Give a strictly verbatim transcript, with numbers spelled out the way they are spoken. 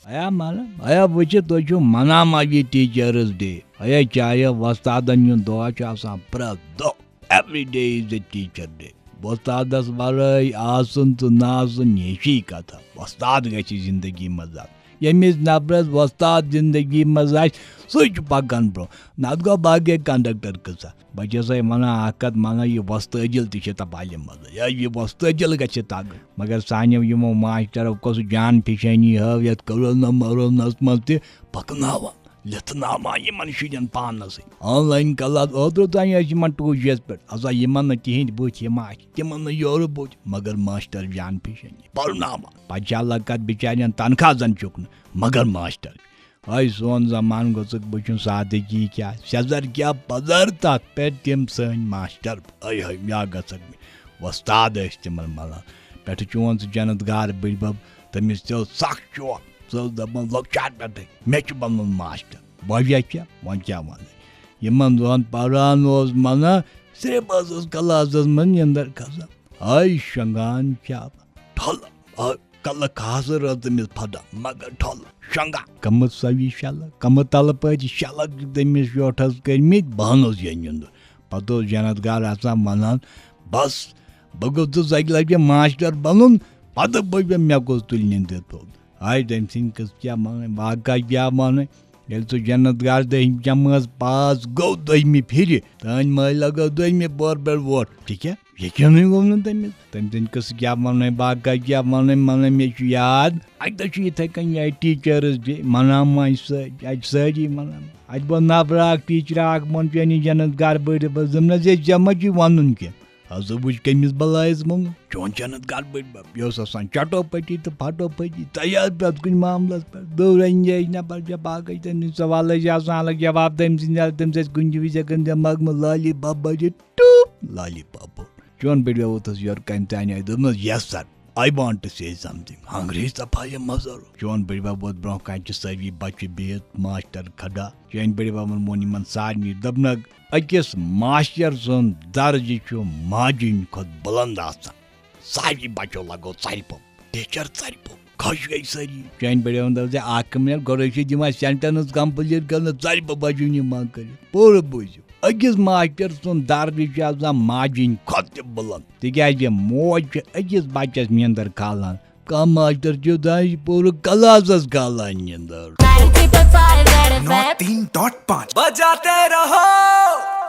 ایا مانا، ایا وٕچھِو، تُہۍ چھِو مناوان یہِ ٹیٖچٲرٕس ڈے۔ ایا چاہے وۄستادن ہُنٛد دۄہ چھُ آسان پرٛٮ۪تھ دۄہ، every day is a teacher day۔ وۄستادس ورٲے آسُن تہٕ نہٕ آسُن، یہِ چھِ کتھا۔ وۄستاد گژھِ زندگی منٛز آسُن۔ ییٚمِس نفرس وۄستاد زندگی منٛز آسہِ، سُے چھُ پکان برٛونٛہہ۔ نتہٕ گوٚو باقٕے کنڈکٹر قٕصہ۔ بہٕ چھسے ونان اکھ کتھ، ونان یہِ وۄستٲجِل تہِ چھِ تباہ علم منٛز۔ یا یہِ وۄستٲجِل گژھِ تگٕنۍ۔ مگر سانیو یِمو ماشٹرو کۄس جان فِشٲنی ہٲو یتھ کرونا مرونس منٛز تہِ، پکناوان، لِتھناوان یِمن شُرٮ۪ن پانس سۭتۍ۔ آن لاین کلاس اوترٕ تام ٲسۍ یِمن ٹوٗشِس پٮ۪ٹھ۔ ہسا یِمن نہٕ تِہنٛدۍ بُتھۍ یِم آسہِ، تِمن نہٕ یورٕ بُتھۍ، مگر ماشٹر جان فِشٲنی پرناوان۔ پتہٕ چھِ اللہ کتھ بِچارٮ۪ن تنخواہ زن چُکنہٕ، مگر ماشٹر۔ ہاے سون زمان گوٚژھُکھ، بہٕ چھُس سادٕگی کیٛاہ، سیٚزر کیٛاہ پزر تتھ پٮ۪ٹھ تِم سٲنۍ ماشٹر۔ ہاے ہاے، یا گژھکھ مےٚ۔ وۄستاد ٲسۍ تِمن ملان۔ پٮ۪ٹھٕ چون سُہ جنت گار بٕڈۍ بب، تٔمِس تہِ اوس سخ شوق۔ سُہ اوس دپان، لۄکچار پٮ۪ٹھے مےٚ چھُ بنُن ماشٹر۔ وجہ کیٛاہ؟ وۄنۍ کیٛاہ ونہٕ؟ یِمن دۄہن پران اوس منہ، صرف ٲسٕس کلاسس منٛز نِندر کھسان۔ ہاے شۄنٛگان کیٛاہ ٹھۄلہٕ۔ آ، کلہٕ کھاسہٕ رٲژ تٔمِس پھٹان، مگر ٹھۄلہٕ شۄنٛگان۔ کمہٕ سوی شلہٕ، کمہٕ تلہٕ پٲٹھۍ شلہٕ تٔمِس یوٹھس کٔرمٕتۍ، بہٕ ہن اوس یہِ نیُنٛدُر۔ پتہٕ اوس جنت گار آسان ونان، بس، بہٕ گوٚژھُس اکہِ لٹہِ ماشٹر بنُن، پتہٕ بہٕ، مےٚ گوٚژھ تُلہِ نیٚنٛدٕر تھوٚد۔ آے تٔمۍ سٕنٛدۍ قٕصہٕ کیٛاہ ونٕنۍ، واقعہ کیٛاہ ونٕنۍ۔ ییٚلہِ سُہ جنت گار دٔہِم جمٲژ پاس گوٚو دٔہمہِ پھِرِ، تٔہٕنٛدۍ مٲلۍ لگٲو دٔہمہِ بۄہر پٮ۪ٹھ ووٹ۔ تہِ کیٛاہ؟ یقینٕے گوٚو نہٕ تٔمِس۔ تٔمۍ سٕنٛدۍ قٕصہٕ کیٛاہ وَنٕنۍ، واقعہ کیٛاہ وَنٕنۍ، مَنٕنۍ۔ مےٚ چھُ یاد، اَکہِ دۄہ چھُ یِتھَے کٔنۍ یہِ ٹیٖچٲرٕس ڈے مَناوان، اَتہِ سٲ-، اَتہِ سٲری مَناوان۔ اَتہِ بہٕ نَفرا اَکھ، ٹیٖچرا اَکھ، ووٚن، "چٲنِس جنت گَر بٔڑِس بَبَس دوٚپنَس، ہے، ژےٚ ما چھُے وَنُن کینٛہہ؟" ہسا وٕچھ کٔمِس بَلایَس منٛز چون جنت گَر بٔڑِس بَب۔ یہِ اوس آسان چَٹو پٔٹی تہٕ پھَٹو پٔٹی تیار پرٛٮ۪تھ کُنہِ معاملَس پٮ۪ٹھ۔ دوٚر اَنہِ یہِ نَفر چھےٚ باقٕے تٔمۍ سٕنٛدۍ سوالَے چھِ آسان الگ جواب تٔمۍ سٕنٛدِ، تٔمۍ سۭتۍ کُنہِ تہِ وِزِ ہٮ۪کَن دٮ۪ماغ منٛز لالی پَب بٔرِتھ۔ ٹوٗپ لالی پاپو۔ چون بٔڈِبب ووتھس یورٕ کَنہِ تانۍ، آیہِ دوٚپنَس، "Yes sir, I want to say something." ہنٛگرِ صفا یہِ مَزٕ۔ چون بٔڈِبب ووت برٛونٛہہ کَنہِ، چھِ سٲری بَچہِ بِہِتھ، ماسٹر کھڑا۔ چٲنۍ بٔڈِببَن ووٚن یِمَن سارنٕے، دوٚپنَکھ، "أکِس ماسٹر سُنٛد درجہِ چھُ ماجہِ ہِنٛدِ کھۄتہٕ بُلنٛد آسان۔" سارنٕے بَچو لَگو ژَرِ پوٚپ۔ ٹیٖچر ژَرِ پوٚپ۔ خۄش گٔے سٲری۔ چٲنۍ بٔڈِبَبَن دوٚپ زِ، "اَکھ مِنٹ، گۄڈٕ ٲسِو دِوان sentence complete کَرنَس، ژَرِ پوٚپ بَچو نہٕ یِوان کٔرِتھ۔" پوٗرٕ بوٗزِو۔ أکِس ماسٹر سُنٛد درجہِ چھُ آسان ماجہِ ہِنٛدِ کھۄتہٕ تہِ بُلنٛد، تِکیٛازِ موج چھِ أکِس بَچَس نیٚنٛدٕر کھالان۔ کانٛہہ ماسٹر چھُ دَپان، یہِ پوٗرٕ کلاسَس کھالان نیٚنٛدٕر۔ ninety point five Red F M۔ نو تین ڈاٹ پانچ۔ بجاتے رہو۔